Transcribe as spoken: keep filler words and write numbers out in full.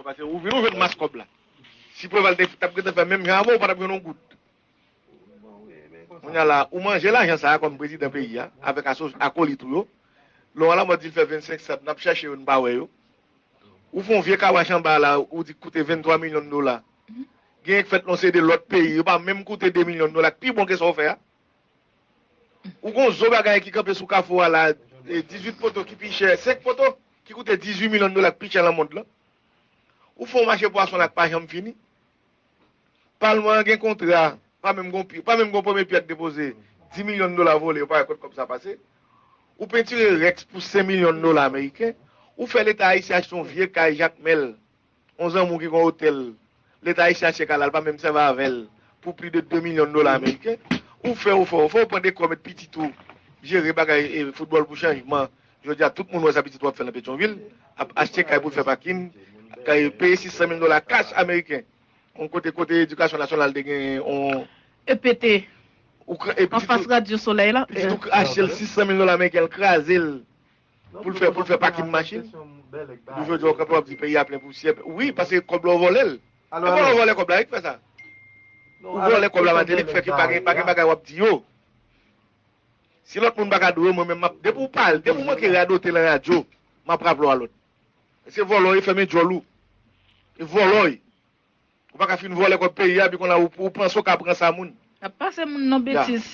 Paske ou vin ou jwenn mas kòb la. Si Preval te t ap gentan fè menm jan avè w, ou pa t ap jwenn yon goud. Kounye a la, ou manje lajan sa a kòm prezidan peyi a, avèk aso-, akolit ou yo. Lè w a la mòd di l fè vennsenk sant, n ap chèche yo, n pa wè yo. Ou fè yon vye kawash anba la, ou di k koute venntwa milyon dola. Genyen k fèt nan seri de lòt peyi, yo pa menm koute de milyon dola, k pi bon ke sa w fè a. Ou gon zo bagay ki kanpe sou kafou a la, e, dizuit poto ki pi chè, senk poto ki koute dizuit milyon dola k pi chè nan mond lan. Ou fè yon mache pwason la k pa janm fini. Palman an gen kontra, pa menm gon pi-, pa menm gon premye pyè k depoze, dis milyon dola vole, yo pa wè kot kòb sa pase. Ou pentire Rex pou senk milyon dola ameriken. Ou fè Leta ayisyen achte yon vye kay Jakmèl. Yon zanmi w ki gen yon otèl, Leta ayisyen achte kay la, l pa menm sèvi avè l pou plis de de milyon dola ameriken. Ou fè, ou fè, ou fè, ou pran dekò, met pitit ou jere bagay, e, foutbòl pou chanjman. Jodi a, tout moun wè sa pitit ou ap fè nan Petyonvil, ap achte kay pou l fè pakin, kay peye sis san mil dola kach ameriken. Yon kote, kote edikasyon nasyonal te gen yon E P T, ou kra-, e pitit anfas ou, Radyo Solèy la. Pitit ou achte l sis san mil dola ameriken, l kraze l. Pou l fè, pou l fè pakin machin. Pou jodi a, w kanpe w ap di peyi a plen pousyè. Wi, paske kòb la w vòlè l. E vòlè w vòlè kòb la, wi, k fè sa. Ou vòlè kòb la, Matelly, k fè ke pa gen, pa gen bagay w ap di yo. Si lòt moun pa ka dwe, mwen menm, m ap, depi w pale, depi w manke radote nan radyo, m ap raple w a lòd. Se vòlè w ye, fèmen djòl ou. E vòlè w ye. Ou pa ka fin vòlè kòb peyi a, epi kounye a ou, ou panse w ka pran sa moun. N ap pase moun nan betiz.